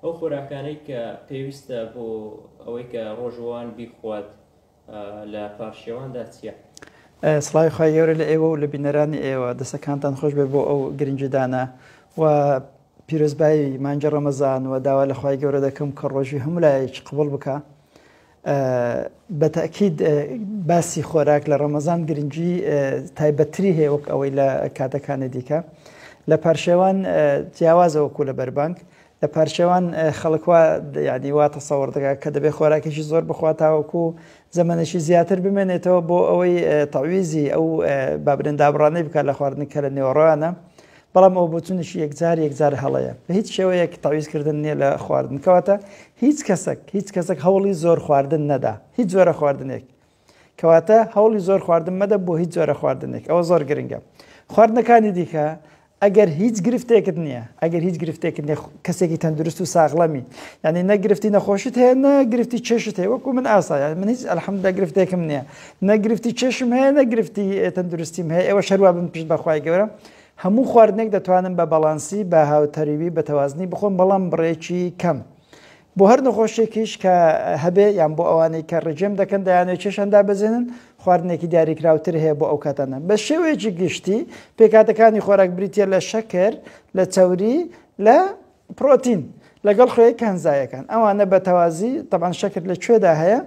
ئەو خۆراکانەی کە پێویستە بۆ ئەوەی کە ڕۆژووان بیخوات لە پارشێواندا چییە؟ سڵاوی خوای گەورە لە ئێوە و لە بینەرانی ئێوە، دەستەکانتان خۆش بێت بۆ ئەو گرنگیدانە و پیرۆزبایی مانگی ڕەمەزان و داوا لە خوای گەورە دەکەم کە ڕۆژی هەموو لایەکی قبوڵ بکا. بە تەئکید باسی خۆراک لە ڕەمەزان گرنگی تایبەتتری هەیە وەک ئەوەی لە کاتەکانی دیکە. لە پارشێوان جیاوازە وەکو لە بەربانگ. لە پارشێوان خەڵک وا یعنی وا تەسەوڕ دەکات کە دەبێت خۆراکێکی زۆر بخوا تاوەکو زەمەنێکی زیاتر بمێنێتەوە بۆ ئەوەی تەعویزی ئەو بابرێن دابڕانەی بکات لە خواردنی کە لە نێوەڕۆیانە بەڵام ئەو بۆچونێکی یەکجار یەکجار هەڵەیە بە هیچ شێوەیەک تەعویزکردن نییە لە خواردن کەواتە هیچ کەسێک هیچ کەسێک هەوڵی زۆر خواردن نەدا هیچ جۆرە خواردنێک کەواتە هەوڵی زۆر خواردن مەدە بۆ هیچ جۆرە خواردنێک ئەوە زۆر گرنگە خواردنەکانی دیکە ئەگەر هیچ گرفتێکت نییە ئەگەر هیچ گرفتێکت نییە کەسێکی تەندروست و ساغڵەمی یعنی نە گرفتی نەخۆشیت هەیە نە گرفتی چێشت هەیە وەکو من ئاسا یعنی من هیچ الحمدلله گرفتێکم نییە نە گرفتی چێشم هەیە نە گرفتی تەندروستیم هەیە ئێوە شەروا بن پشت بەخوای گەورە هەموو خواردنێک دەتوانم بە بەڵانسی بە هاوتەریبی بە تەوازنی بخۆم بەڵام بڕێکی کەم بۆ هەر نەخۆشێکیش کە هەبێ یان بۆ ئەوانەی کە ڕژێم دەکەن دەیانەوێت کێشیان دابەزێنن خواردنێکی دیاریکراوتر هەیە بۆ ئەو کاتانە. بە شێوەیەکی گشتی پێکهاتەکانی خۆراک بریتییە لە شەکر، لە چەوری، لە پرۆتین لەگەڵ خوێ کانزایەکان. ئەوانە بە تەوازی تەبعەن شەکر لە کوێدا هەیە؟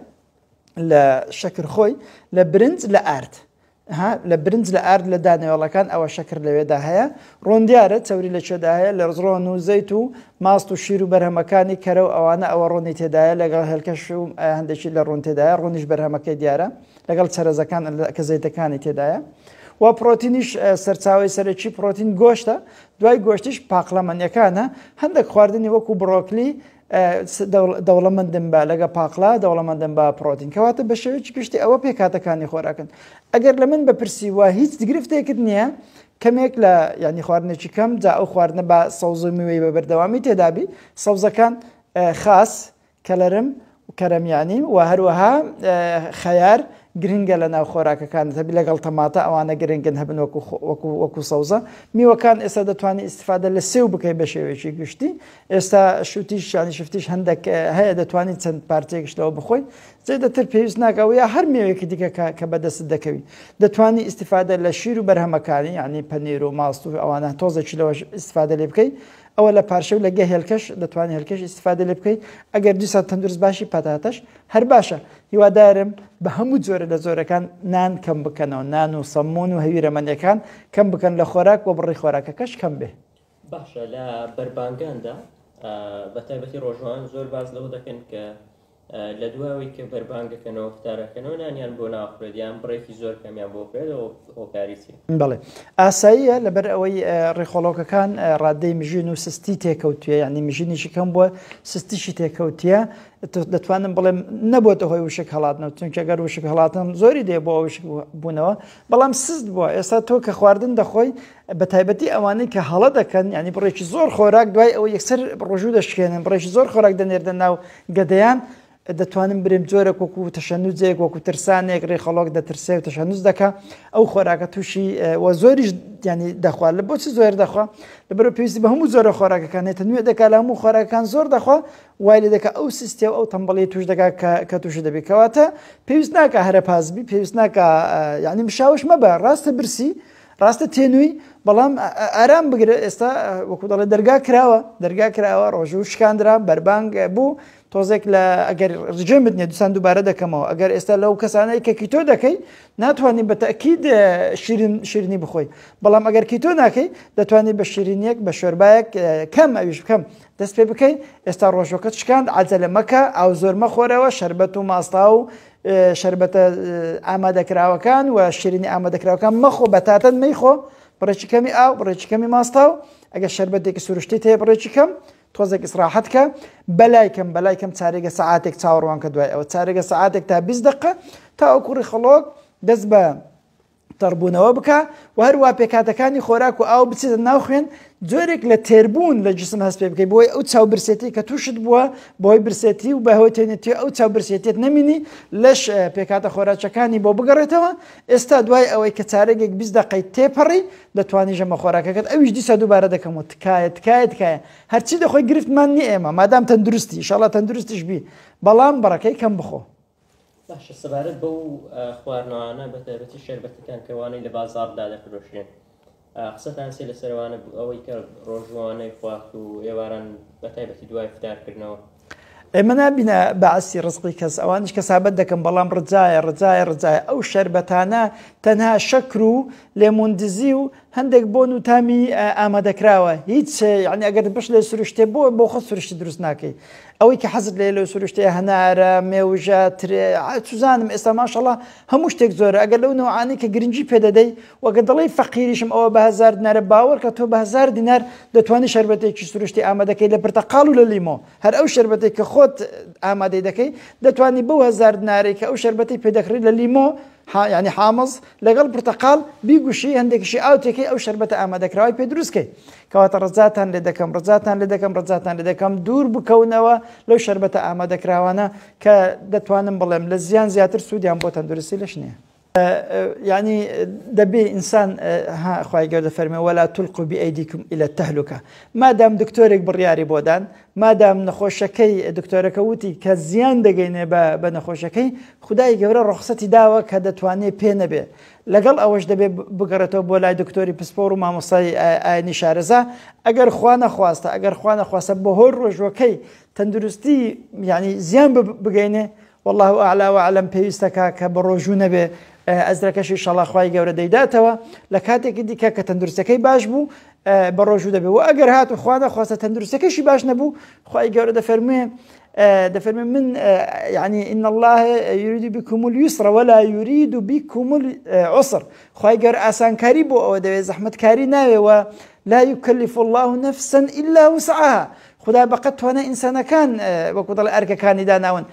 لە شەکر خۆی، لە برنج، لە ئارد. ها لە برنج لە ئارد لە دانەوێڵەکان ئەوە شەکر لەوێدا هەیە ڕۆن دیارە چەوری لە کوێدا هەیە لە ڕۆن و زەیت و ماست و شیر و بەرهەمەکانی کەرە و ئەوانە ئەوە ڕۆنی تێدایە لەگەڵ هێلکەش و هەندێکی لە ڕۆن تێدایە ڕۆنیش بەرهەمەکەی دیارە لەگەڵ چەرەزەکان کە زەیتەکانی تێدایە و پرۆتینیش سەرچاوی سەرەکی پرۆتین گۆشتە دوای گۆشتیش پاقلەمەنیەکانە هەندێک خواردنی وەکو بڕۆکلی دەوڵەمەندن بە لەگە پاقلە دەوڵەمەندن بە پرۆتین کەواتە بە شێوەیەکی گشتی ئەوە پێکهاتەکانی خۆراکن ئەگەر لە من بپرسی وە هیچ گرفتێکت نییە کەمێک لە ینی خواردنێکی کەم جا ئەو خواردنە بە سەوز و میوەی بە بەردەوامی تێدابی سەوزەکان خاس کەلەرم کەرەمیانی و هەروەها خەیار گرنگە لە ناو خۆراکەکانت هەبی لەگەڵ تەماتە ئەوانە گرنگن هەبن وەکو وەکو وەکو سەوزە میوەکان ئێستا دەتوانی ئیستفادە لە سێو بکەی بە شێوەیەکی گشتی ئێستا شوتیش یانی شفتیش هەندێک هەیە دەتوانی چەند پارچەیەکش لەوە بخۆی زێدەتر پێویست ناکە و یا هەر مێوێکی دیکە کە کە بەدەستت دەکەوی دەتوانی ئیستفادە لە شیر و بەرهەمەکانی یعنی پەنیر و ماست و ئەوانە تۆزێکی لەوەش ئیستفادە لێ بکەی ئەوە لە پارشێو لە گە هێلکەش دەتوانی هێلکەش ئیستفادە لێ بکەی ئەگەر دیسان تەندروست باشی پەتاتەش هەر باشە هیوادارم بە هەموو جۆرە لە جۆرەکان نان کەم بکەنەوە نان و سەمون و هەویرەمەنیەکان کەم بکەن لە خۆراک وە بڕی خۆراکەکەش کەم بێ. باشە لە بەربانگاندا بە تایبەتی ڕۆژوان زۆر باس لەوە دەکەن کە لە دواوەی کە بەربانگەکەنەوە فتارەکەنەوە نانیان بۆ ناخورێت یان بڕێکی زۆر کەمیان بۆ خوێت هۆکاری چی؟ بەڵێ ئاساییە لەبەر ئەوەی ڕیخۆڵۆکەکان ڕادەی مژین و سستی تێکەوتویە یعنی مژینیشی کەم بووە سستیشی تێکەوتیە دەتوانم بڵێم نەبووەتە هۆی وشک هەڵاتنەوە چونکە گەر وشک هەڵاتن زۆری دێ بۆ وشک بوونەوە بەڵام سست بووە ئێستا تۆ کە خواردن دەخۆی بە تایبەتی ئەوانەی کە هەڵە دەکەن ینی بڕێکی زۆر خۆراک دوای ئەوە یەکسەر ڕۆژوو دەشکێنن بڕێکی زۆر خۆراک دەنێردە ناو گەدەیان دەتوانم برێم جۆرێک وەکو تەشەنوجێک وەکو ترسانێک ڕێخەڵۆک دەترسێ و تەشەنوج دەکا ئەو خۆراکە تووشی وە زۆریش ینی دەخوا لە بۆچی زۆر دەخوا لەبەرەوە پێویستی بە هەموو جۆرە خۆراکەکان هەیە نوێ دەکا لە هەموو خۆراکەکان زۆر دەخوا وای لێ دەکا ئەو سیستێ و ئەو تەمبەڵی توش دەکا کە کە تووشی دەبی کەواتە پێویست ناکە هەرە پاس بی پێویست ناکە یعنی مشاوش مەبە ڕاستە برسی ڕاستە تێنووی بەڵام ئارام بگرە ئێستا وەکو دەڵێ دەرگا کراوە دەرگا کراوە ڕۆژوو شکاندرا بەربانگ بوو تۆزێک لە ئەگەر ڕژێمت نیە دوسان دووبارە دەکەمەوە ئەگەر ئێستا لەو کەسانەی کە کیتۆ دەکەی ناتوانانی بە تەکید شیرین شیرنی بخۆی بەڵام ئەگەر کیتۆ ناکەی دەتوانانی بە شیرینیەک بە شۆربایەک کەم ئەویش بکەم دەست پێ بکەی ئێستا ڕۆژەکەت شکاند عجلە مەکە ئاو زۆر مەخۆرەوە شربەت و ماستا و شربەتە ئامادەکراوەکان و شیرینی ئامادەکراوەکان مەخۆ بەتاتەن مەیخۆ بڕێکی کەمی ئاو بڕێکی کەمی ماستاو ئەگەر شربەتێکی سروشتی هەیە بڕێکی کەم تۆزێک ئیسراحەت کە بەلای کەم بەلای کەم چارێگە سەعاتێک چاوەڕوان کە دوای ئەوە چارێگە سەعاتێک تا 20 دقە تا ئەو کوڕی خەڵۆک دەست بە تەڕبوونەوە بکا و هەروا پێکهاتەکانی خۆراک و ئاو بچێتە ناو خوێن جۆرێک لە تێربوون لە جسم هەست پێ بکەی بۆی ئەو چاو برسێتی کە تووشت بووە بۆی برسێتی و بەهۆی تێنێتی ئەو چاو برسێتێت نەمینی لەش پێکهاتە خۆراکەکانی بۆ بگەڕێتەوە. ئێستا دوای ئەوەی کە چارەگێک 20 دقەی تێپەڕی دەتوانی ژەمە خۆراکەکەت ئەویش دیسا دووبارە دەکەمەوە. تکایە تکایە تکایە هەرچی دەخۆی گرفتمان نییە ئێمە مادام تەندروستی ئیشاڵڵا تەندروستیش بی بەڵام بەڕەکەی کەم بخۆ. باشە سەبارەت بەو خواردنەوانە بە تایبەتی شەربەتەکان کە وانەی لە بازاڕدا دەفرۆشرێن قسەتان چیە لەسەر ئەوانە ئەوەی کە ڕۆژوانەی خوات و ئێواران بە تایبەتی دوای فتارکردنەوە؟ ئێمە نابینە بەعسی ڕزقی کەس ئەوانیش کەسابەت دەکەم بەڵام ڕجایە ڕجایە ڕجایە ئەو شەربەتانە تەنها شەکر و لێمون دزی و هەندێک بۆن و تامی ئامادەکراوە هیچ یعنی ئەگەر بش لە سروشتێ بۆ بۆ خۆت سروشتی دروست ناکەی ئەوەی کە حەزت لێ لەو سروشتەیە هەنارە مێوژە ترێ چزانم ئێستا ماشەڵا هەموو شتێک زۆرە ئەگەر لەو نەوعانەی کە گرنگی پێدەدەی وەگە دەڵێی فەقیریشم ئەوە بە 1000 دینارە باوەڕکە تۆ بە 1000 دینار دەتوانی شەربەتێکی سروشتی ئامادەکەی لە پرتەقاڵ و لە لیمۆ هەر ئەو شەربەتێک کە خۆت ئامادەی دەکەی دەتوانی بەو 1000 دینارەی کە ئەو شەربەتی پێدەکڕی لە لیمۆ یانی حامز لەگەڵ پرتەقاڵ بیگوشی هەندێکیشی ئاو تێکەی ئەو شەربەتە ئامادەکراوەی پێ دروست کەی. کەواتە ڕەجاتان لێ دەکەم ڕەجاتان لێ دەکەم ڕەجاتان لێ دەکەم دوور بکەونەوە لەو شەربەتە ئامادەکراوانە کە دەتوانم بڵێم لە زیان زیاتر سوودیان بۆ تەندروستی لەش نییە. یعنی دەبێ ئینسان ها خوای گەورە دەفەرمێ ولا تلقوا بأيديكم إلى التهلكة مادام دکتۆرێک بڕیاری بۆدان مادام نەخۆشەکەی دکتۆرەکە وتی کە زیان دەگەینێ بە نەخۆشەکەی خودای گەورە ڕوخسەتی داوە کە دەتوانێ پێ نەبێ لەگەڵ ئەوەش دەبێ بگەڕێتەوە بۆ لای دکتۆری پسپۆر و مامۆستای ئاینی شارەزا ئەگەر خوا نەخواستە ئەگەر خوا نەخواستە بەهۆی ڕۆژوەکەی تەندروستی یعنی زیان بگەینێ والله اعلى واعلم پێویستەکە کە بە ڕۆژوو نەبێ ئەزرەکەشی شەڵا خوای گەورە دەیداتەوە لە کاتێکی دیکە کە تەندروستەکەی باش بوو بە ڕۆژوو دەبێ و ئەگەر هات و خوا نەخواستە تەندروستەکەشی باش نەبوو خوای گەورە دەفەرموێ دەفەرمێ من يعني إن الله يريد بكم اليسر ولا يريد بكم العسر خوای گەورە ئاسانکاری بۆ ئەوە دەوێت زەحمەتکاری ناوێ و لا يكلف الله نفسا إلا وسعها خودا بەقەد توانای ئینسانەکان وەکو دەڵێ ئەرکەکانی داناون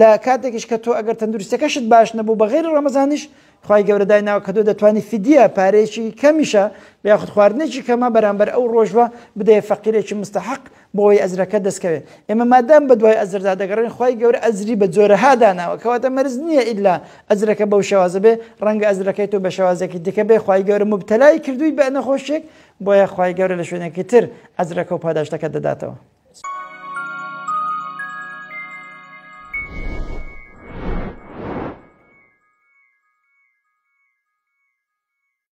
لە کاتێکیش کە تۆ ئەگەر تەندروستەکەشت باش نەبوو بە غەیری ڕەمەزانیش خوای گەورە دایناوە کە تۆ دەتوانی فدیە پارەیەکی کەمیشە یاخود خواردنێکی کەمە بەرامبەر ئەو ڕۆژوە بدەیە فەقیرێکی مستحق بۆ ئەوەی ئەجرەکە دەستکەوێت ئێمە مادام بە دوای ئەجردا دەگەڕێین خوای گەورە ئەجری بە جۆرەها داناوە کەواتە مەرج نییە ئیلا ئەجرەکە بەو شێوازە بێ ڕەنگە ئەجرەکەی تۆ بە شێوازێکی دیکە بێ خوای گەورە مبتەلای کردووی بە نەخۆشیێک بۆیە خوای گەورە لە شوێنێکی تر ئەجرەکە و پاداشتەکە دەداتەوە.